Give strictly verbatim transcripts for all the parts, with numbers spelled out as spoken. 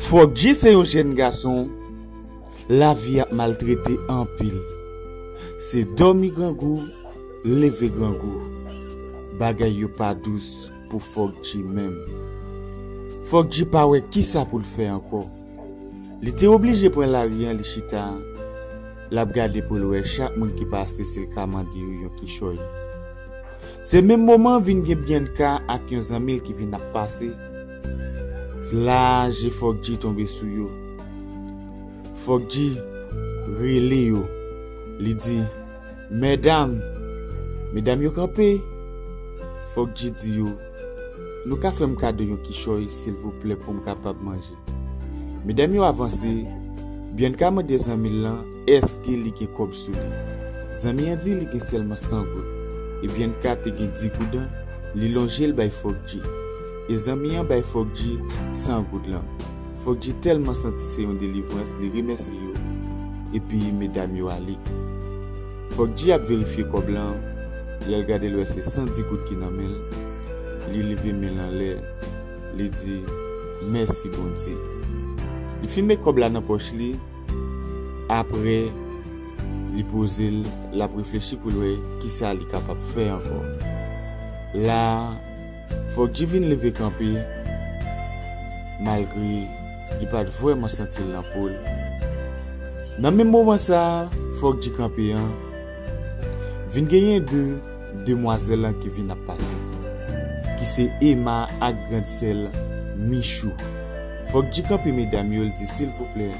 Froggy se yon jèn gason lavi ap maltrete anpil. Se dòmi grangou, leve grangou. Bagay yo pa dous pou Froggy menm. Froggy pa wè kisa pou l fè ankò. Li te oblije pran lari an, li chita, l ap gade pou l wè chak moun ki pase si l ka mande yo yon kichòy. Se menm moman vin gen Bianca ak yon zanmi l ki vin ap pase. La je Froggy tonbe sou yo. Froggy rele yo. Li di, "Medam, medam yo kanpe." Froggy di yo, "Nou ka fè m kado yon kichòy, silvouplè, pou m kapab manje." Medam yo avanse, Bianca mande zanmi l lan èske li gen kòb sou li. Zanmi an di li gen sèlman san goud. E Bianca te gen dis goud an, li lonje l bay Froggy. E zanmi an bay Froggy san goud lan. Froggy tèlman santi se yon delivrans, li remèsye yo. Epi medam yo ale. Froggy ap verifye kòb lan, li al gade l wè se san dis goud ki nan men l. Li leve men l anlè, li di, "Mèsi Bondye." Li fin met kòb la nan pòch li, apre li poze l, l ap reflechi pou l wè kisa li kapab fè ankò. La, Froggy vin leve kanpe, malgre li pa t vrèman santi l nan po l. Nan menm moman sa a, Froggy kanpe an, vin genyen de demwazèl lan ki vin ap pase, ki se Emma ak grann sè l, Michou. Froggy kanpe medam yo, l di, "Silvouplè,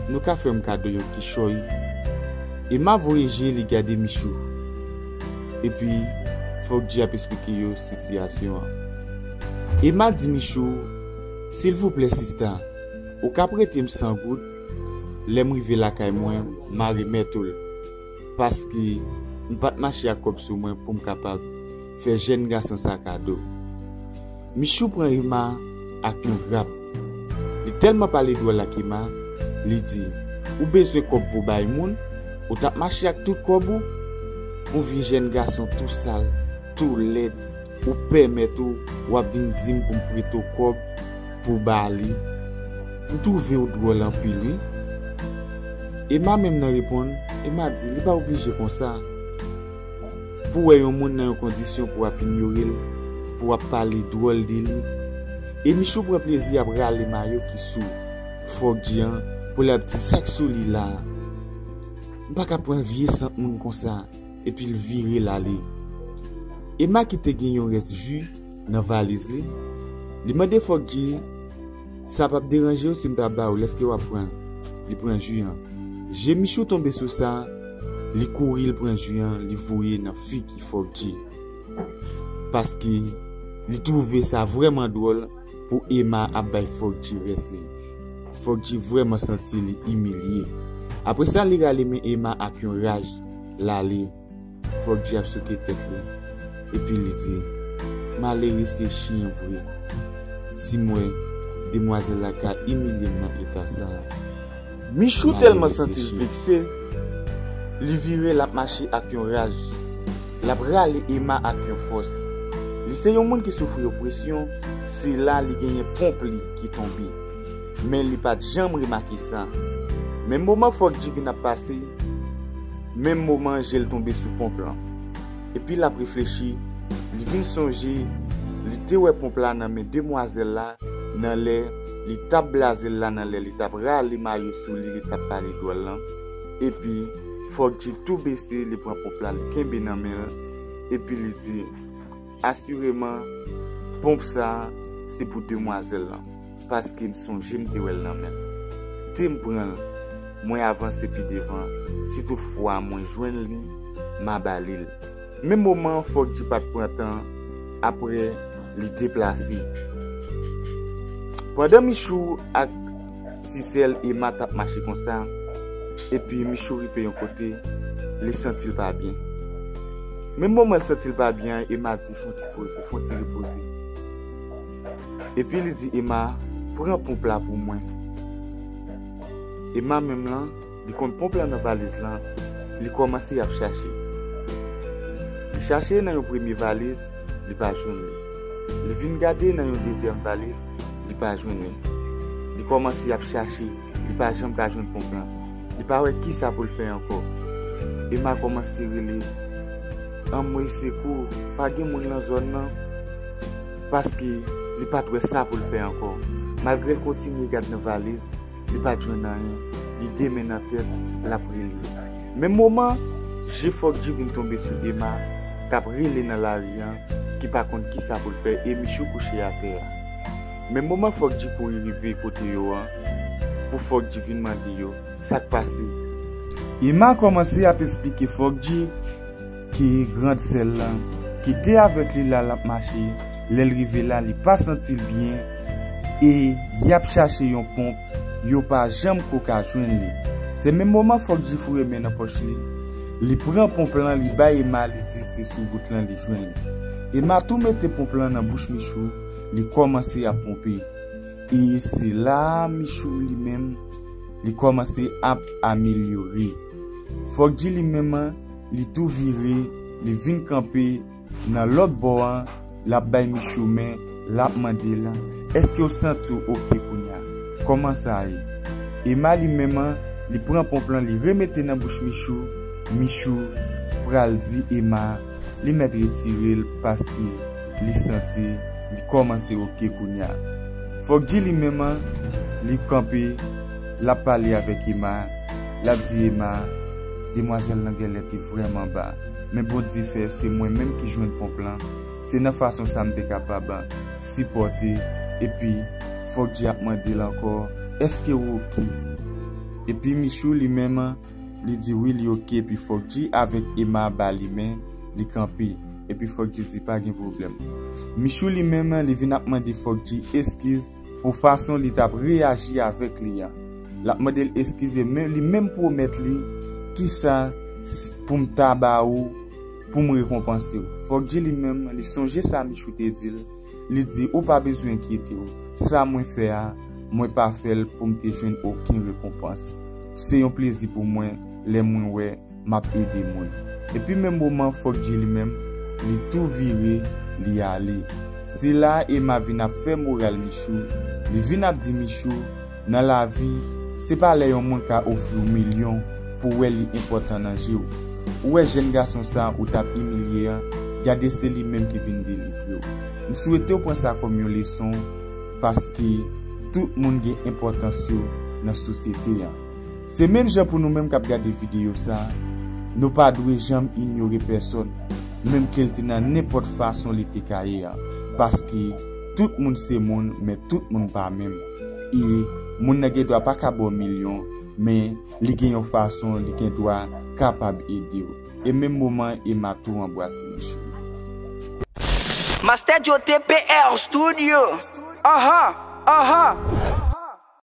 nou ka fè m kado yon kichòy?" Emma voye je li gade Michou. Epi, Froggy ap esplike yo sitiyasyon an. Emma di Michou, "Silvouplè, sista, ou ka prete m san goud? Lè m rive lakay mwen, m a remèt ou l. Paske m pa t mache ak kòb sou mwen pou m kapab fè jèn gason sa kado." Michou pran Emma ak yon grap. Li tèlman pale dwòl ak Emma, li di, "Ou bezwen kòb pou bay moun? Ou t ap mache ak tout kòb ou? Ou vin jèn gason tou sal, tou lèd, ou pèmèt ou, w ap vin di m pou m prete w kòb pou w ba li? M twouve w dwòl anpil, wi." Emma menm nan reponn, Emma di, "Li pa oblije konsa. Pou w wè yon moun nan yon kondisyon pou w ap inyore l, pou w ap pale dwòl de li." E Michou pran plezi ap rale mayo ki sou Froggy an, pou l ap di, "Sa k sou li la a? M pa ka pran vye sant moun konsa." Epi l vire l ale. Emma ki te gen yon rès ji nan valiz li, li mande Froggy, "Sa p ap deranje w si m ta ba w l, èske w ap pran l?" Li pran ji an. Je Michou tonbe sou sa, li kouri, l pran ji an, li voye nan figi Froggy. Paske li twouve sa vrèman dwòl pou Emma ap bay Froggy rès li. Froggy vrèman santi li imilye. Apre sa, li rale men Emma ak yon raj, l ale. Froggy ap souke tèt li. Epi li di, "Malere se chen vre. Si m wè demwazèl la ka imilye m nan eta sa a." Michou tèlman santi l vekse, li vire l ap mache ak yon raj. L ap rale Emma ak yon fòs. Li se yon moun ki soufri opresyon, se la li genyen ponp li ki tonbe. Men li pa t janm remake sa. Menm moman Froggy vin ap pase, menm moman je l tonbe sou ponp lan. Epi l ap reflechi, li vin sonje, li te wè ponp la nan men demwazèl la, nan lè li t ap blaze l la, nan lè li t ap rale mayo sou li, li t ap pale dwòl lan. Epi, Froggy tou bese, li pran ponp la, li kenbe nan men l. Epi li di, "Asireman, ponp sa a, se pou demwazèl lan, paske m sonje m te wè l nan men l. Kite m pran l, mwen avanse pi devan, si toutfwa mwen jwenn li, m a ba li l." Menm moman an, Froggy pa t pran tan, apre li deplase. Pandan Michou ak ti sè l Emma t ap mache konsa, epi Michou rive yon kote, li santi l pa byen. Menm moman l santi l pa byen an, Emma di, "Fè yon ti poze, fè yon ti repoze." Epi li di Emma, "Pran ponp la pou mwen." Emma menm lan, li konn ponp lan nan valiz lan, li kòmanse ap chache. Li chache nan yon premye valiz, li pa jwenn li. Li vin gade nan yon dezyèm valiz, li pa jwenn li. Li kòmanse ap chache, li pa janm ka jwenn ponp lan. Li pa wè kisa pou l fè ankò. Emma kòmanse rele, anmwey sekou, pa gen moun nan zòn nan, paske li pa t wè sa pou l fè ankò. Malgre l kontinye gad nan valiz, li pa t jwenn anyen. Li de men nan tèt, l ap rele. Menm moman, je Fòkji vin tonbe sou Emma, k ap rele nan lari an, ki pa konn kisa pou l fè, e Michou kouche atè a. Menm moman Fòkji kouri rive kote yo an, pou Fòkji vin mande yo sa k pase. Emma kòmanse ap esplike Fòkji ke grand sè l lan, ki te avèk li la, l ap mache, lè l rive la, li pa santi l byen, e y ap chache yon ponp, yo pa janm ko ka jwenn li. Se menm moman Fòkji foure men nan pòch li, li pran ponp lan, li bay Emma, li di se sou wout lan li jwenn li. Emma tou mete ponp lan nan bouch Michou, li kòmanse ap ponpe. E se la Michou li menm, li kòmanse ap amelyore. Fòkji li menm, li tou vire, li vin kanpe nan lòt bò an, l ap bay Michou men, l ap mande l, èske w santi w oke kounye a? Kòman sa ye? Emma li menm, li pran ponp lan, li remete nan bouch Michou. Michou pral di Emma, li mèt retire l paske li santi li kòmanse oke kounye a. Fòkji li menm, li kanpe, l ap pale avèk Emma, l ap di Emma, demwazèl lan genlè te vrèman ba. Men Bondye fè se mwen menm ki jwenn ponp lan, se nan fason sa m te kapab sipòte, epi Fòkji ap mande l ankò, èske w oke? Epi Michou li menm, li di wi, li oke, epi Fòkji avèk Emma ba li men, li kanpe, epi Fòkji di pa gen pwoblèm. Michou li menm, li vin ap mande Fòkji eskiz pou fason li t ap reyaji avèk li an. L ap mande l eskize, men li menm pwomèt li, kisa s-, pou m ta ba ou, pou m rekonpanse w. Fòkji li menm, li sonje sa Michou te di l, li di, ou pa bezwen enkyete w. Sa mwen fè a, mwen pa fè l pou m te jwenn okenn rekonpans. Se yon plezi pou mwen lè mwen wè m ap ede moun. Epi menm moman Fòkji li menm, li tou vire, li ale. Se la Emma vin ap fè moral Michou, li vin ap di Michou, nan lavi, se pa lè yon moun ka ofri w milyon pou w wè li enpòtan nan je w. Ou wè jèn gason sa ou t ap imilye an, gade se li menm ki vin delivre w. M swete w pran sa kòm yon leson, paske tout moun gen enpòtans yo nan sosyete an. Se menm jan pou nou menm k ap gade videyo sa, nou pa dwe janm inyore pèsòn, menm ke l te nan nenpòt fason li te ka ye an, paske tout moun se moun, men tout moun pa menm. E moun nan gen dwa pa ka ba w milyon, men li gen yon fason, li gen dwa kapab ede w. E menm moman, Emma tou anbrase Michou. Master Joe T P R Studio. Aha, aha.